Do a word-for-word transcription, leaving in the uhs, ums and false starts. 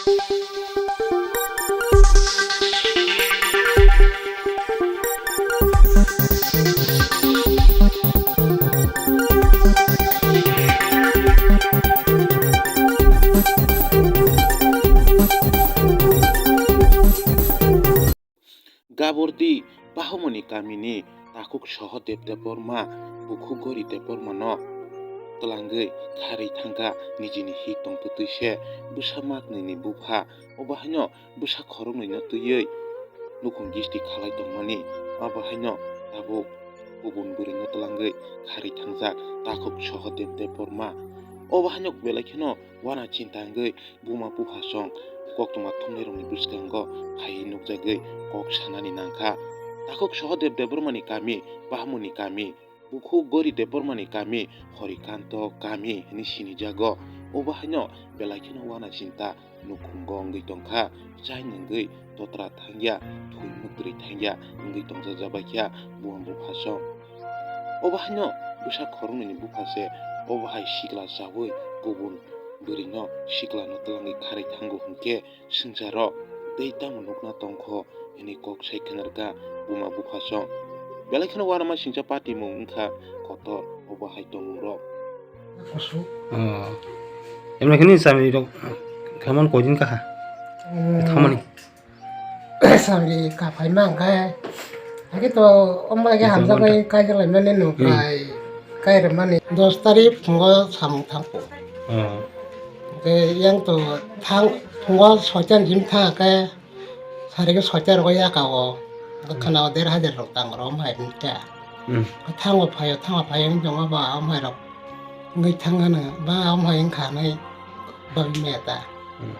Gabordi Bahumoni kamini takhuk Sohodev Debbarma, bukhuk Gori Debbarmano twlangwi kharwi thangkha nijini hi tongtwtwi se bwsa maknwini bupha, obo haino bwsa khoroknwino twiwi nukhung gisti khalai tongmani, abo haino tabuk kubun bwrwino twlangwi kharwi thangjak takhuk Sohodev Debbarma. Obo haino belai kheno wana chinta wngwi buma buphasong koktwma thumnairokni bwskango phaiwi nukjagwi kok sanani nangkha. Takhuk Sohodev Debbarmani kami, Bahumoni kami, bukhuk Gori Debbarmani kami, Horikanto kami hwnwi sinijago. Obo haino belai kheno wana chinta nukhungo wngwi tongkha, chai nungwi totra thangya, thwi mwtrwi thangya wngwi tongjajabaikha buma buphasong. Obo haino bwsa khoroknwini bupha se obo hai sikla chaui kubun bwrwino siklano twlangwi kharwi thango hwnkhe swngcharo tei tamo nukna tongkho hwnwi kok sai khwnarkha buma buphasong. Belai kheno uanama singcha patimung wngkha kotor obo hai tongmungrok. Kusu. Oh. Emla khini sami rok khaman koi din kaha. Hmm. Thamani. Sami kaphai ma hwnkhe. Hake to omba ke hamjak bai kaijalai mani no kai kai re mani. Dos tarik phungo samung thangko. Oh. Ke yang to thang phungo soitan jim thang ke. Sari ke soitan rogo yaka o. Khana o der hajar rok tang rom hai mita. Hmm. Thango phaio, thango phaio wng tongma ba amhai rok wngwi thang hwnwi ba amhai wngkha hwnwi bagwi maya ta. Hmm.